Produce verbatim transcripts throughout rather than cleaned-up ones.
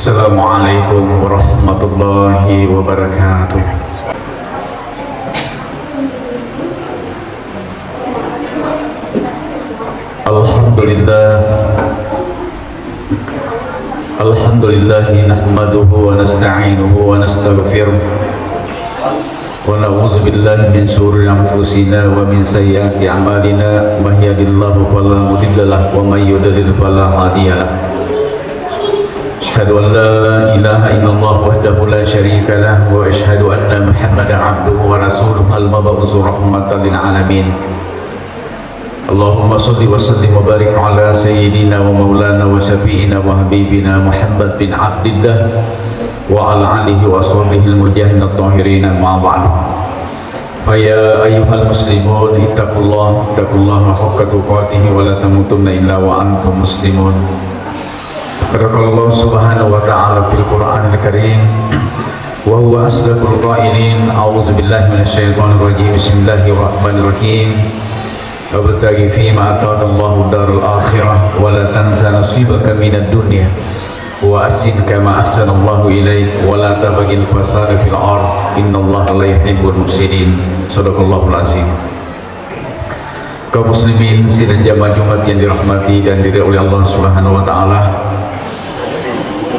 Assalamualaikum warahmatullahi wabarakatuh. Alhamdulillah. Alhamdulillah, nahmaduhu wa nasta'inuhu wa nastaghfiruh. Wa na'udzu billahi min syururi anfusina wa min sayyiati a'malina. May yahdihillahu fala mudhillalah wa may yudlil fala hadiyalah. Asyhadu an la ilaha illallah wahdahu la syarika lah, wa asyhadu anna Muhammadan abduhu wa rasuluh, al-mab'usu rahmatan lil alamin. Allahumma shalli wa sallim wa barik ala sayyidina wa maulana wa syafi'ina wa habibina Muhammad bin Abdillah wa ala alihi wa ashabihi al-mujahidin at-tahirin, amma ba'du. Fa ya ayyuhal muslimun, ittaqullah, ittaqullaha haqqa tuqatih wa la tamutunna illa wa antum muslimun. Qala Allah subhanahu wa ta'ala fil Qur'anil Karim, wa huwa asdaqul qailin, a'udzu billahi minasy syaithanir rajim, bismillahir rahmanir rahim. Wabtaghi fima ataka Allahu daral akhirah, wa la tansa nasibaka minad dunya, wa ahsin kama ahsanallahu ilaik, wa la tabghil fasada fil ard, innallaha la yuhibbul mufsidin. Sadaqallahul azim. Kaum muslimin sidang jamaah Jumat yang dirahmati dan diridhai oleh Allah Subhanahu wa Ta'ala,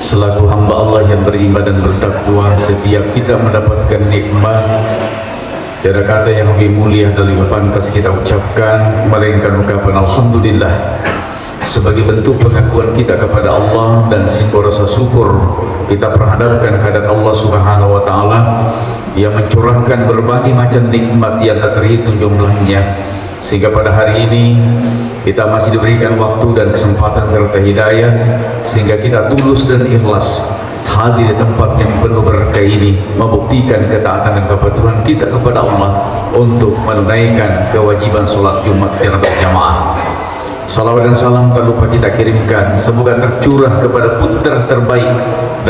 selaku hamba Allah yang beriman dan bertakwa, setiap kita mendapatkan nikmat, tiada kata yang lebih mulia dan lebih pantas kita ucapkan melainkan ungkapan alhamdulillah, sebagai bentuk pengakuan kita kepada Allah dan simbol rasa syukur kita terhadapkan kehadirat Allah Subhanahu wa Ta'ala yang mencurahkan berbagai macam nikmat yang tak terhitung jumlahnya, sehingga pada hari ini kita masih diberikan waktu dan kesempatan serta hidayah, sehingga kita tulus dan ikhlas hadir di tempat yang penuh berkah ini, membuktikan ketaatan dan kepatuhan kita kepada Allah untuk menunaikan kewajiban sholat Jumat secara berjamaah. Salawat dan salam tak lupa kita kirimkan, semoga tercurah kepada putra terbaik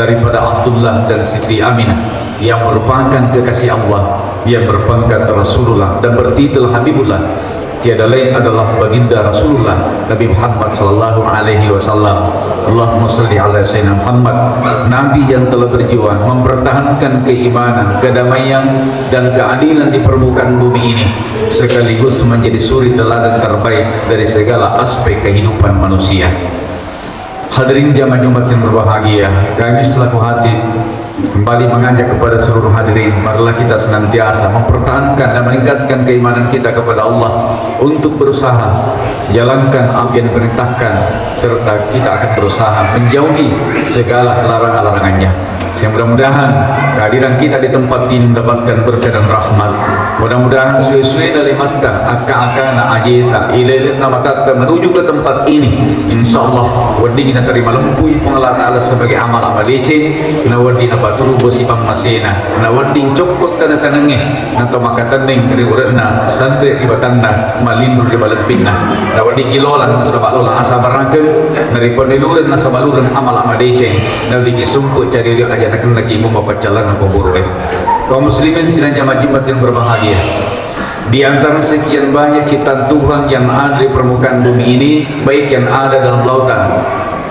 daripada Abdullah dan Siti Aminah, yang merupakan kekasih Allah, yang berpangkat Rasulullah dan bertitel Habibullah. Tiada lain adalah baginda Rasulullah Nabi Muhammad sallallahu alaihi wasallam. Allahumma salli ala Sayyidina Muhammad, Nabi yang telah berjuang mempertahankan keimanan, kedamaian, dan keadilan di permukaan bumi ini, sekaligus menjadi suri teladan terbaik dari segala aspek kehidupan manusia. Hadirin jamaah Jumat yang berbahagia, kami selaku khatib kembali mengajak kepada seluruh hadirin, marilah kita senantiasa mempertahankan dan meningkatkan keimanan kita kepada Allah untuk berusaha jalankan apa yang diperintahkan, serta kita akan berusaha menjauhi segala larangan-larangannya. Sehingga mudah-mudahan kehadiran kita di tempat ini mendapatkan berkah dan rahmat. Mudah-mudahan suwe-suwe na limatta, akka-akkana, ajeta, ilele na matatta menuju ke tempat ini, insya Allah wedding naterima lempui Puang Allah Ta'ala sebagai amal-amal deceng, na wedding napaturu bosi pammasena, na wedding cokko taneng-tanengnge, na to makatenneng ri ure'na, sanre ri batanna, malinru ri baleppinna, na wedding kilolang nasaba lolang asabarakeng, na ri pennilureng nasaba lureng amal-amal deceng, na wedding kisumpu cari ri aja nakennaki mumma paccallanna kuburu'e. Kaum muslimin sidang jamaah Jumat yang berbahagia, di antara sekian banyak ciptaan Tuhan yang ada di permukaan bumi ini, baik yang ada dalam lautan,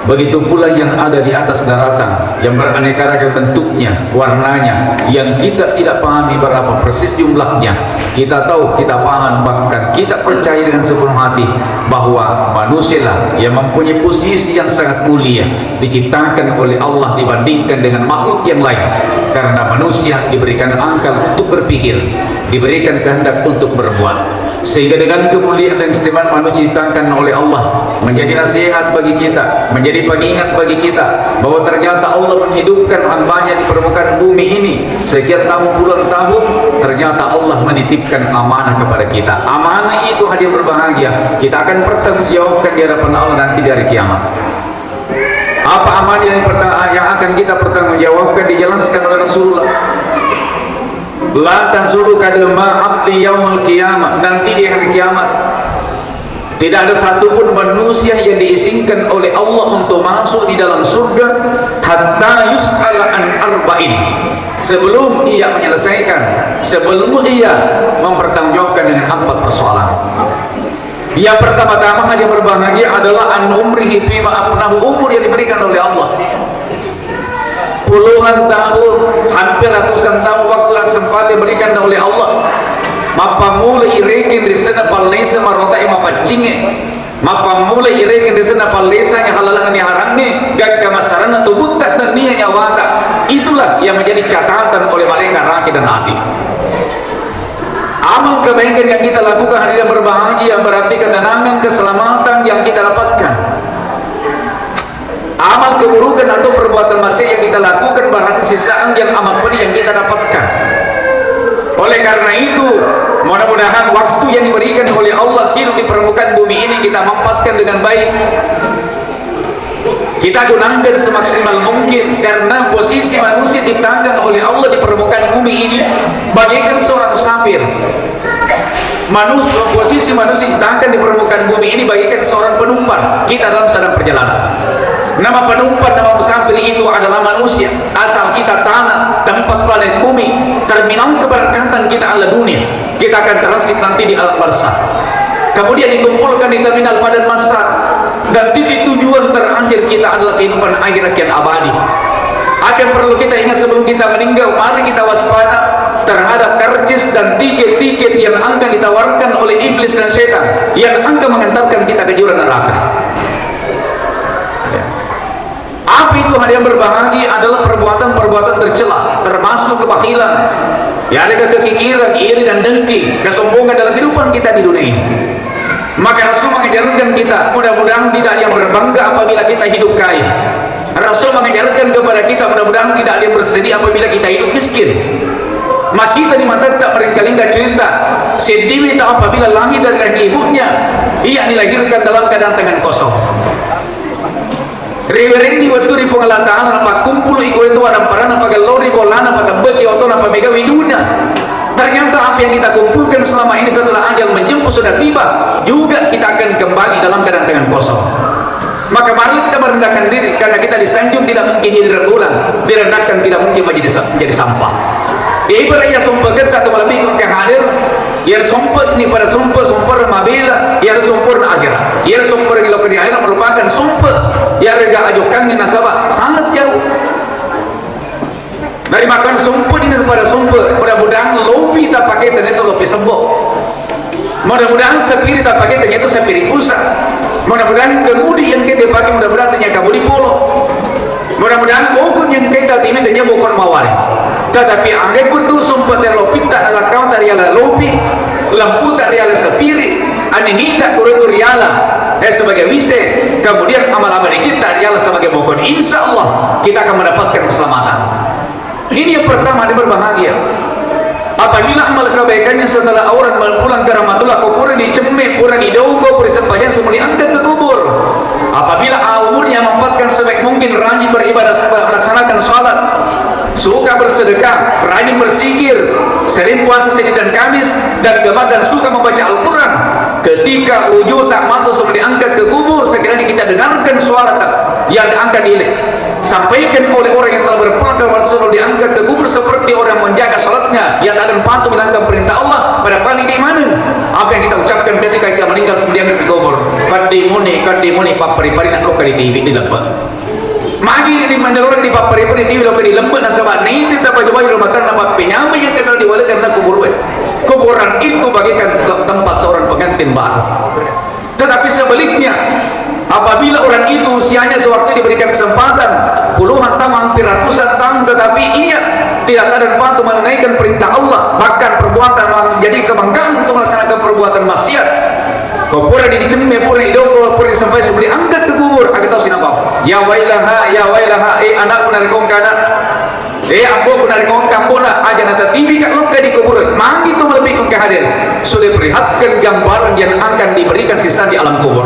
begitu pula yang ada di atas daratan, yang beraneka ragam bentuknya, warnanya, yang kita tidak pahami berapa persis jumlahnya. Kita tahu, kita paham, bahkan kita percaya dengan sepenuh hati bahwa manusialah yang mempunyai posisi yang sangat mulia, diciptakan oleh Allah dibandingkan dengan makhluk yang lain. Karena manusia diberikan akal untuk berpikir, diberikan kehendak untuk berbuat. Sehingga dengan kemuliaan dan keistimewaan manusia diciptakan oleh Allah, menjadi nasihat bagi kita, menjadi pengingat bagi kita bahwa ternyata Allah menghidupkan hambanya di permukaan bumi ini sekian tahun, puluhan tahun, ternyata Allah menitipkan amanah kepada kita. Amanah itu, hadirin berbahagia, kita akan pertanggungjawabkan di hadapan Allah nanti di hari kiamat. Apa amanah yang, perta- yang akan kita pertanggungjawabkan? Dijelaskan oleh Rasulullah, "La tazulu qadama abdi yaumal qiyamah," nanti di hari kiamat tidak ada satupun manusia yang diizinkan oleh Allah untuk masuk di dalam surga hatta yus'ala an arba'in, sebelum ia menyelesaikan, sebelum ia mempertanggungjawabkan dengan empat persoalan. Yang pertama-tama, hadirin berbahagia, adalah an umrihi fima afnahu, umur yang diberikan oleh Allah. Puluhan tahun, hampir ratusan tahun waktu dan kesempatan diberikan oleh Allah. Mappammula irekeng ri senna pallesa marota e mapaccinge. Mappammula irekeng ri senna pallesa yang halalangan yang harangnge, gangka masaranna tubutta dan nia nyawata. Itulah yang menjadi catatan oleh malaikat raki dan ati. Amal kebaikan yang kita lakukan, hadirin berbahagia, berarti kenangan keselamatan yang kita dapatkan. Amal keburukan atau perbuatan maksiat yang kita lakukan berarti siksaan yang amat pedih yang kita dapatkan. Oleh karena itu, mudah-mudahan waktu yang diberikan oleh Allah hidup di permukaan bumi ini kita manfaatkan dengan baik. Kita gunakan semaksimal mungkin karena posisi manusia diciptakan oleh Allah di permukaan bumi ini bagaikan seorang musafir. Manus-, posisi manusia diciptakan di permukaan bumi ini bagaikan seorang penumpang. Kita dalam sedang perjalanan. Nama penumpang, nama musafir itu adalah manusia. Asal kita tanah, tempat planet bumi, terminal keberangkatan kita adalah dunia. Kita akan transit nanti di alam barzah. Kemudian dikumpulkan di terminal Padang Mahsyar. Dan titik tujuan terakhir kita adalah kehidupan akhirat yang abadi. Apa yang perlu kita ingat sebelum kita meninggal? Mari kita waspada terhadap karcis dan tiket-tiket yang akan ditawarkan oleh iblis dan setan yang akan mengantarkan kita ke jurang neraka. Ya. Apa itu? Hal yang berbahagia adalah perbuatan-perbuatan tercela, termasuk kebahilan, ya, ada kekikiran, iri dan dengki, kesombongan dalam kehidupan kita di dunia ini. Maka Rasul mengajarkan kita, mudah-mudahan tidak ada yang berbangga apabila kita hidup kaya. Rasul mengajarkan kepada kita, mudah-mudahan tidak ada yang bersedih apabila kita hidup miskin. Maka kita di mata tak berkali-kali cerita, sedih kita apabila lahir dari rahim ibunya, ia dilahirkan dalam keadaan tangan kosong. Riwerenni wettu ri Puang Allah Ta'ala napakkumpului ko itu wadang parana, pagellori bolana, patebbeki otona, pamegawi duna. Ternyata apa yang kita kumpulkan selama ini setelah ajal menjemput sudah tiba, juga kita akan kembali dalam keadaan tangan kosong. Maka marilah kita merendahkan diri, karena kita disanjung tidak mungkin jadi rembulan, direndahkan tidak mungkin menjadi sa-, menjadi sampah. Ya, ibarat ya sumpah kita atau lebih ke hadir, Iyaro sumpah ini pada sumpah, sumpah mabela, iyaro sumpah akhirat. Iyaro sumpah di lokal di akhirat merupakan sumpah iyaro ga ajokangngi nasaba sangat jauh. Dari makan sumpah ini pada sumpah, mudah-mudahan lopi tak pakai dan itu lopi sebok. Mudah-mudahan sapiri tak pakai dan itu sapiri pusat. Mudah-mudahan kemudi yang kita pakai, mudah-mudahan ternyata kemudi polo. Mudah-mudahan bokon yang kita timi tanya bokon mawari. Tetapi angge kutu sumpah terlopi tak lakau tak riala lopi, lampu tak riala sapiri, ani nita kuretu riala, eh, sebagai wise, kemudian amal-amal dicipta riala sebagai bokon. Insya Allah kita akan mendapatkan keselamatan. Ini yang pertama, yang berbahagia. Apabila amal kebaikannya setelah orang pulang ke rahmatullah, ko pura dicemme, pura didoko, pura sempajang, semua diangkat ke kubur. Apabila, ah, umurnya memanfaatkan sebaik mungkin, rajin beribadah, melaksanakan salat, suka bersedekah, rajin berzikir, sering puasa Senin dan Kamis, dan gemar dan suka membaca Al-Quran. Ketika ruju tak matu sebelum diangkat ke kubur, sekiranya kita dengarkan suara tak yang diangkat ini, sampaikan oleh orang yang telah berpulang ke waktu sebelum diangkat ke kubur seperti orang menjaga salatnya, yang tak ada patuh menjalankan perintah Allah, pada paling di mana? Apa yang kita ucapkan ketika kita meninggal sebelum diangkat ke kubur? Qaddimuni, qaddimuni, pappari-pari nak lokka di T V di lebbek. Magi di mandalore di pappari-pari di T V lokka di lebbek nasaba niti tapaju-baju rumah tangga, penyamai yang kenal di wale karena kubur. Kuburan itu bagaikan se-, tempat seorang pengantin baru. Tetapi sebaliknya, apabila orang itu usianya sewaktu diberikan kesempatan puluhan tahun, hampir ratusan tahun, tetapi ia tidak taat dan patuh menunaikan perintah Allah, bahkan perbuatan menjadi kebanggaan untuk melaksanakan perbuatan maksiat. Ko pura dicemme, pura didoko, pura disampai sebelum diangkat ke kubur, aga tau sinabau. Ya wailaha, ya wailaha, eh, anakku narekongkana. Eh, ambo'ku narekongka ambo'na, aja' natatiwika lokka di kubur. Magi tu malebbi engka hadir. Sudah perlihatkan gambaran yang akan diberikan siksa di alam kubur.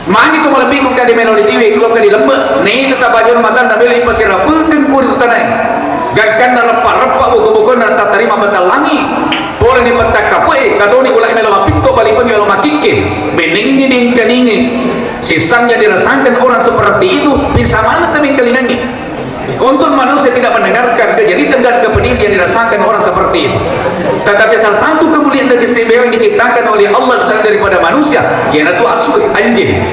Magi tu malebbi engka di melo ditiwi lokka di lembek. Nai tetap aja rumah tangga beli pasirapengkeng kuri tanai. Gakkanna reppa-reppa buku-bukunna tatarima batalangi. Pole ni petakkape, kadoni ulai melo mapikko, bali pemi melo makikke. Benengi dengkaningi. Siksanya dirasakan orang seperti itu, bisa mana temengkalingangi. Untung manusia tidak mendengarkan kejeritan dan kepedihan yang dirasakan orang seperti itu. Tetapi salah satu kemuliaan dan keistimewaan yang diciptakan oleh Allah selain daripada manusia, iyanatu asue, anjing.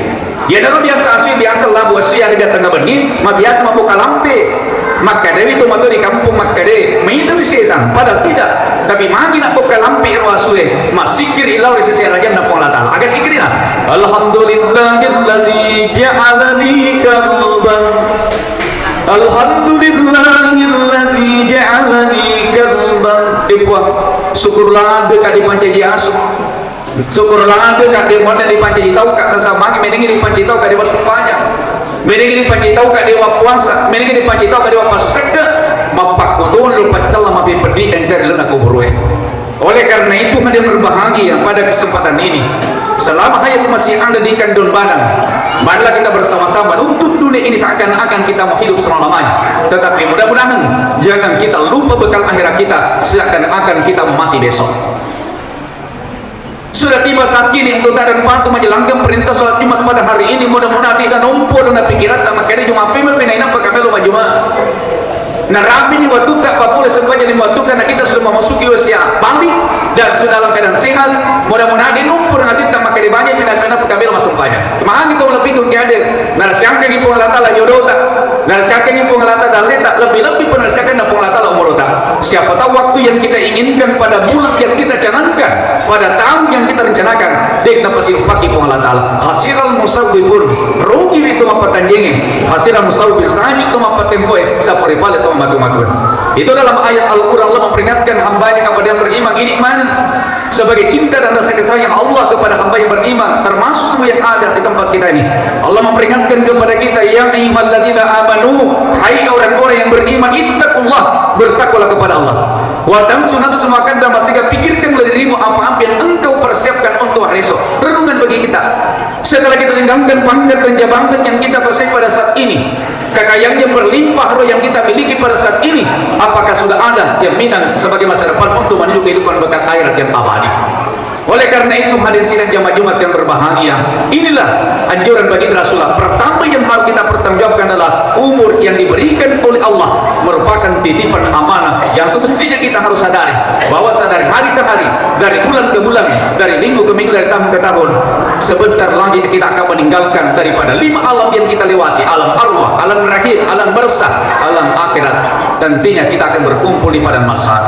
Iyanaro biasa asue, biasa labu asue, ada di tengah benni, ma biasa mabbuka lampe. Makkedai tu matu di kampung, makkeda, "Maitami setang." Padahal tidak. Tapi magi nabbuka lampe ro asue, massikkiri lao ri sese arajanna Puang Allah Taala. Aga sikkirina? "Alhamdulillahilladzi ja'alani karban." "Alhamdulillahilladzi ja'alani karban." Eh, Puang, syukur ladde ka dipancaji asu. Syukur ladde ka de mone dipancaji tau ka, nasaba magi menengi dipancaji tau ka de massempajang. Menengi dipancaji tau ka de mappuasa, menengi dipancaji tau ka de mappasu sekke. Mappakkutuni lo paccalla mapepeddi engka ri lena kuburue. Oleh karena itu, hadirin berbahagia, pada kesempatan ini, selama hayat masih ada di kandung badan, marilah kita bersama-sama nuntut dunia ini seakan-akan kita mau hidup selama-lamanya. Tetapi mudah-mudahan jangan kita lupa bekal akhirat kita seakan-akan kita mau mati besok. Sudah tiba saat ini untuk tak dan patuh menjalankan perintah sholat Jumat pada hari ini, mudah-mudahan tidak numpur dan pikiran tak makanya Jumat pimpinan apa kami lupa Jumat. Narapini wattutta papole sempajang lima wattu, karena kita sudah memasuki usia balik dan sudah dalam keadaan sehat. Mudah-mudahan di numpur nanti tak makai banyak pindah-pindah pekabel masuk banyak. Mahangi tau lebih tu kade. Narasiangkangi Puang Allah Taala jodota. Narasiangkangi Puang Allah Taala dalleta. Lebih-lebih pun narasiangkan Puang Allah Taala umurota. Siapa tahu waktu yang kita inginkan pada bulan yang kita canangkan, pada tahun yang kita rencanakan, dek napasiupaki Puang Allah Taala. Hasiral musawwi pun rugi itu mappatanjenge. Hasiral musawwi sangi itu mappatempoe. Sapuri pale tu matu-matu. Itu dalam ayat Al-Quran Allah memperingatkan hambanya kepada yang beriman ini mana? Sebagai cinta dan rasa kasih sayang Allah kepada hamba yang beriman, termasuk semua yang ada di tempat kita ini. Allah memperingatkan kepada kita, "Ya ayyuhalladzina amanu, hai orang-orang yang beriman, ittaqullah, bertakwalah kepada Allah. Wa tansu nafsu ma qaddamat, pikirkan dirimu apa-apa yang engkau persiapkan untuk hari esok." Renungan bagi kita. Setelah kita tinggalkan pangkat dan jabatan yang kita persiapkan pada saat ini, kekayaan yang berlimpah ruah yang kita miliki pada saat ini, apakah sudah ada jaminan sebagai masa depan untuk menuju kehidupan berkat akhirat yang abadi? Oleh karena itu, hadirin sidang jamaah Jumat yang berbahagia, inilah anjuran baginda Rasulullah. Pertama yang harus kita pertanggungjawabkan adalah umur yang diberikan oleh Allah merupakan titipan amanah yang semestinya kita harus sadari bahwa sadari hari ke hari, dari bulan ke bulan, dari minggu ke minggu, dari tahun ke tahun, sebentar lagi kita akan meninggalkan daripada lima alam yang kita lewati, alam arwah, alam rahim, alam barzah, alam akhirat. Tentunya kita akan berkumpul di padang mahsyar.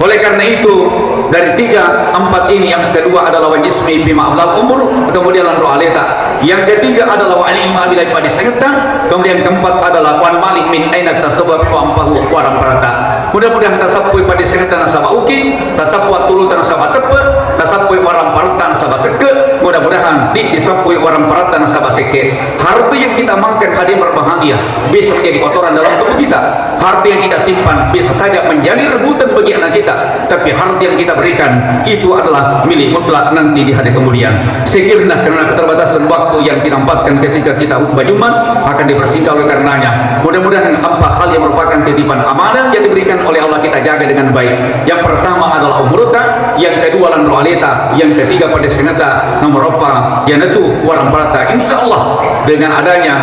Oleh karena itu, dari tiga, empat ini, yang kedua adalah wa jismi bima abla umur, kemudian lanro aleta. Yang ketiga adalah wa ni'ma bila pada sengeta, kemudian keempat adalah wa mali min aina tasabba wa ampahu warang perata. Mudah-mudahan tasappui pada sengeta nasaba uki, tasappui tulu nasaba teppe, tasappui warang perata nasaba sekke. Mudah-mudahan di disappui warang perata nasaba sekke. Harta yang kita makan, hadirin berbahagia, bisa menjadi kotoran dalam tubuh kita. Harta yang kita simpan bisa saja menjadi rebutan bagi anak kita, tapi harta yang kita berikan itu adalah milik mutlak nanti di hari kemudian. Sekiranya karena keterbatasan waktu yang kita empatkan ketika kita khutbah Jumat akan dipersingkat oleh karenanya. Mudah-mudahan empat hal yang merupakan titipan amanah yang diberikan oleh Allah kita jaga dengan baik. Yang pertama adalah umurta, yang kedua lanro aleta, yang ketiga pada sengeta, nomor empat, iyanatu warang perata. Insya Allah dengan adanya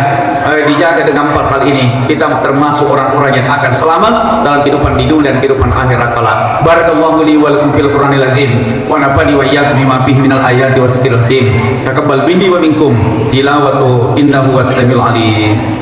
eh, dijaga dengan empat hal ini, kita termasuk orang-orang yang akan selamat dalam kehidupan di dunia dan kehidupan akhirat kelak. Barakallahu li wa lakum fil Qur'anil azim, wa nafa'ani wa iyyakum bima fihi minal ayati wa dzikril hakim. Taqabbal minni wa minkum tilawatu innahu huwas samiul alim.